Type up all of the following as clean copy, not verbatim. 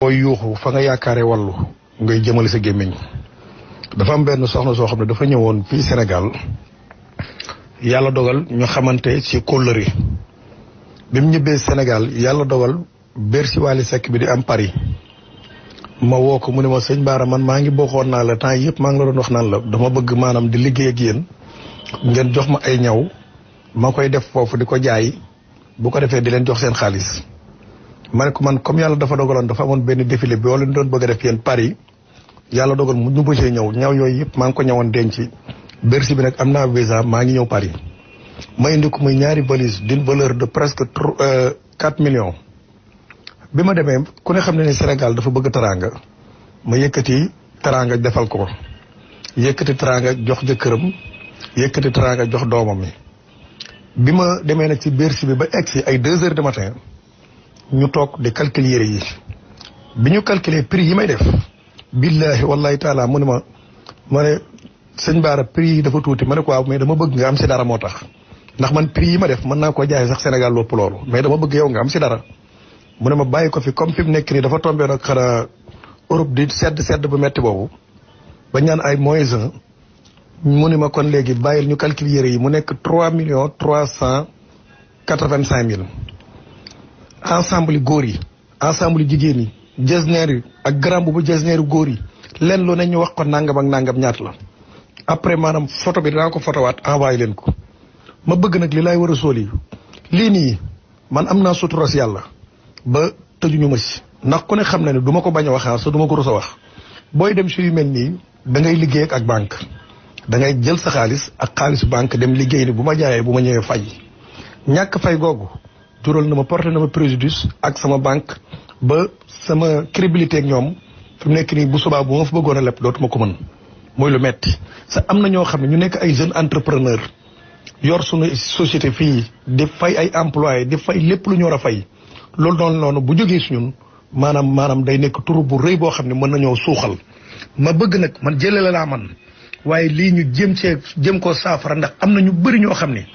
booy yuuxu fa nga yaakaare wallu ngay jëmale sa gémmiñ dafa am benn soxna soo xam ne dafa ñëwoon fii Sénégal yàlla dogal ñu xamante ci kóllëre bi mu ñibbee Sénégal yàlla dogal Bercy Wally Seck bi di am Paris ma woo ko mu ne ma sëñ Bara man maa ngi bokkoon naa la temps yëpp maa ngi la doon wax naan la dama bëgg maanaam di liggéey ak yéen ngeen jox ma ay ñaw ma koy def foofu di ko jaay bu ko defee di leen jox seen xaalis ma ne ko man comme yàlla dafa dogaloon dafa amoon benn défilé bi wala ñu doon bëgg a def yéen Paris yàlla dogal mu ñu bësee ñaw yooyu yëpp maa ngi ko ñëwoon denc Bercy bi nag am naa visa maa ngi ñëw Paris ma indi ko muy ñaari valise d'une valeur de presque 4 millions bi ma demee ku ne xam ne ni Sénégal dafa bëgg teraanga ma yëkkati teraanga defal ko yëkkati teraanga jox jëkkëram yëkkati teraanga jox doomam mi bi ma demee nag ci Bercy bi ba egsi ay 2 heures du matin ñu toog di calculer yére yi bi ñu calculer prix yi may def billahi wallahi taala mu ne ma ne sëñ Bara prix yi dafa tuuti ma ne ko waaw mais dama bëgg nga am si dara moo tax ndax man prix yi ma def mën naa koo jaay sax Sénégal lopp loolu mais dama bëgg yow nga am si dara mu ne ma bàyyi ko fi comme fi mu nekk nii dafa tombé nag xanaa Europe di sedd bu metti boobu ba ñaan ay -1 mu ne ma kon léegi bàyyil ñu calculer yére yi mu nekk 3,385,000 ensemble yi góor yi ensemble yi jigéen yi jesneer yi ak grand bu jesneer yu góor yi leen lu ne ñu wax ko nangam ak nangam ñaat la après maanaam photo bi dinaa ko photowaat envoyé leen ko ma bëgg nag li laay war a sóol yi lii nii man am naa sutura si yàlla ba tëjuñu ma si ndax ku ne xam na ne du ma ko bañ a waxaar sa du ma ko rus a wax booy dem si yu mel nii da ngay liggéey ak banque da ngay jël sa xaalis ak xaalisu banque dem liggéey ni bu ma jaayee bu ma ñëwee fay ñàkk fay googu jural na ma porté na ma préjudice ak sama banque ba sama crédibilité ak ñoom fi mu nekk nii bu subaa bu ma fa bëggoon a lepp dootuma ko mën muy lu metti sa am na ñoo xam ne ñu nekk ay jeune entrepreneur yor suñu société fii di fay ay employé di fay lépp lu ñu war a fay loolu noonu bu jógee si ñun maanaam day nekk turu bu rëy boo xam ne mën nañoo suuxal ma bëgg nag man jëlee laa man waaye lii ñu jëm koo saafara ndax am na ñu bëri ñoo xam ne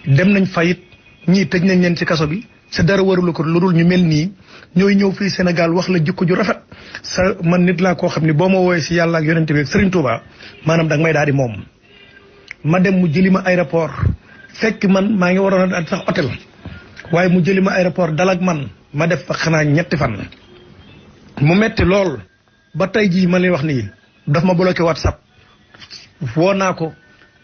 dem nañ fayit ñii tëj nañ leen ci kaso bi sa dara warula ko lu dul ñu mel nii ñooy ñëw fii Sénégal wax la jikko ju rafet sa man nit laa koo xam ne boo ma woowee si yàlla ak yonente bi ak Serigne Touba maanaam danga may daal di moom ma dem mu jëli ma aéroport fekk man maa ngi waroon a sax hôtel waaye mu jëli ma aéroport dal ak man ma def fa xanaa 3 fan mu metti lool ba tey jii ma lay wax nii daf ma bloqué WhatsApp woo naa ko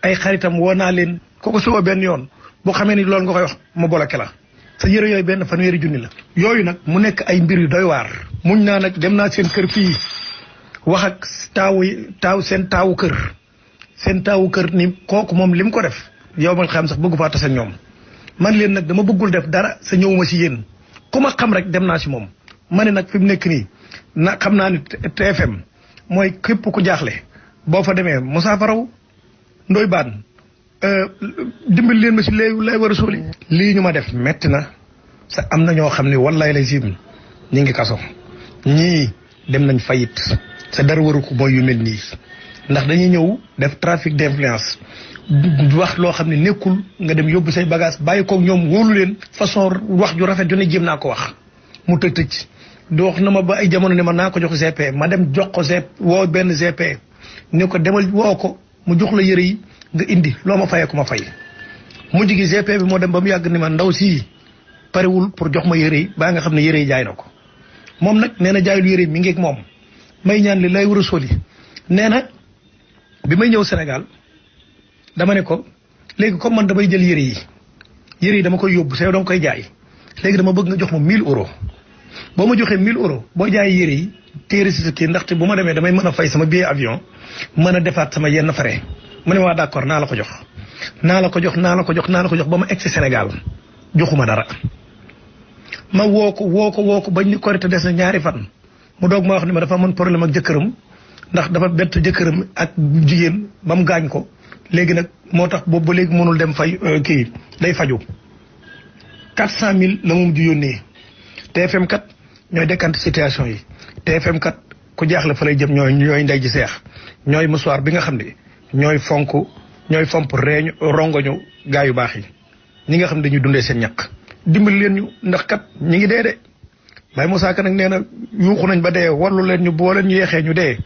ay xaritam woo naa leen kooku suba benn yoon boo xamee ni loolu nga koy wax ma bloqué la sa yére yooyu benn 1,000 junni la yooyu nag mu nekk ay mbir yu doy waar muñ naa nag dem naa seen kër fii wax ak seen taawu kër ni kooku moom li mu ko def yow ma xam sax bëggu faa tase ñoom man leen nag dama bëggul def dara sa ñëwuma si yéen ku ma xam rek dem naa si moom ma ne nag fi mu nekk nii na xam naa ni TFM mooy képp ku jaaxle boo fa demee Moussa Faraw Ndoye Bane dimbali leen ma si lay war a sóoli lii ñu ma def metti na sa am na ñoo xam ne wallaay lay sim ñi ngi kaso ñii dem nañ fayit sa dara waru ko mooy yu mel nii ndax dañuy ñëw def trafic d'influence wax loo xam ne nekkul nga dem yóbbu say bagage bàyyi koog ñoom wóolu leen façon wax ju rafet ju ne jéem naa ko wax mu tëj di wax na ma ba ay jamono ne ma naa ko jox GP ma dem jox ko woo benn GP ne ko demal woo ko mu jox la yëre yi nga indi loo ma fayee ko ma fay mujj gi GP bi moo dem ba mu yàgg ni ma ndaw sii parewul pour jox ma yëre yi baa nga xam ne yëre yi jaay na ko moom nag nee na jaayul yëre yi mi ngi ak moom may ñaan li lay war a soli nee na bi may ñëw Sénégal dama ne ko léegi comme man damay jël yëre yi dama koy yóbbu sa dama koy jaay léegi dama bëgg nga jox ma 1000 euros boo ma joxee 1000 euros boo jaay yëre yi téere si sa kii ndaxte bu ma demee damay mën a fay sama billet avion mën a defaat sama yenn frais mu ne waa d'accord naa la ko jox ba ma egg si Sénégal joxuma dara ma woo ko bañ ni korité des na 2 fan mu doog ma wax ni ma dafa amoon problème ak jëkkëram ndax dafa bett jëkkëram ak jigéen ba mu gaañ ko léegi nag moo tax boobu ba léegi mënul dem fay kii day faju 400,000 la moom di yónnee TFM kat ñooy décanté situation yi TFM kat ku jaaxle fa lay jëm ñooy ndey ji seex ñooy musuwaar bi nga xam ne ñooy fomp rongoñu gaa yu baax yi ñi nga xam ne dañuy dundee seen ñaq dimbali leen ñu ndax kat ñi ngi dee de Baye Moussa Ka nag nee na yuuxu nañ ba dee warlu leen ñu boo leen ñu yeexee ñu dee